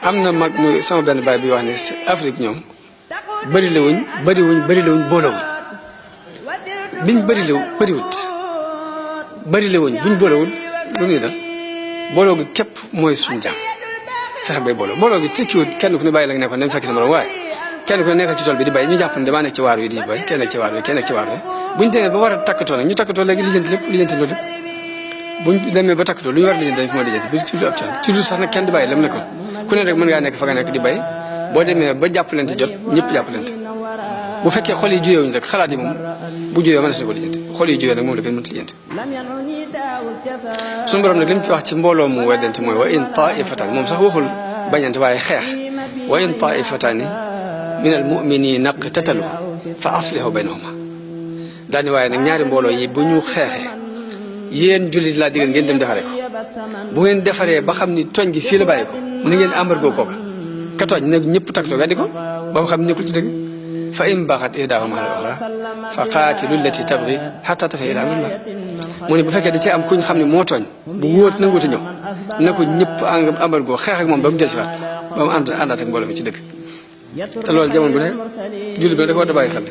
am na mag muy sama benn baay bi wax ne Afrique ñoom bëri la wuñ boolewuñ biñ bëriwut buñ boolewul lu ñuy dal booloo gi képp mooy suñu jàmm fexe bay booloo gi tekkiwut kenn ku ne bàyyi la nga nekkoon dem fekk sa morom waaye kenn ku ne nekkal ci tool bi di bay ñu jàpp ne damaa nekk ci waar wi di bay kenn nekk ci waar wi buñ demee ba war a takkatoo nag ñu takkatoo léegi lijjanti loolu lépp buñ demee ba takkatoo lu ñu war a lijjanti dañ ko mën a lijjanti bi ci lu ab coono ci lu sax nag kenn di bàyyi lam nekkoon ku ne rek mën ngaa nekk fa nga nekk di bay boo demee ba jàppalante jot ñëpp jàppalante bu fekkee xol yi juyewuñ rek xalaat yi moom bu juyee mën na si ko lijjanti xol yi juyee nag moom la kenn mënut lijjanti suñu borom nag li mu ci wax ci mbooloo mu weddante mooy wa in taifatan moom sax waxul bañante waaye xeex wa in taifatani min al muminina iqtatalu fa aslihu baynahuma daani waaye nag ñaari mbooloo yi bu ñu xeexee yéen jullit laa digal ngeen dem defaree ko bu ngeen defaree ba xam ni tooñ gi fii la bàyyi ko na ngeen embargo kooka ka tooñ nag ñëpp taktoo weddi ko ba mu xam ne nekkul ci dëgg fa in baxat ihdaahuma ala al-uxra fa qaatilu llati tabgi xatta tafiya ilaa amrillah mu ne bu fekkee da cee am kuñ xam ne moo tooñ bu wóor nanguut a ñëw na ko ñëpp embargo xeex ak moom ba mu del si waat ba mu àndaat ak mbooloo mi ci dëgg te loolu jamono bu ne jullit bi da ko war a bàyyi xel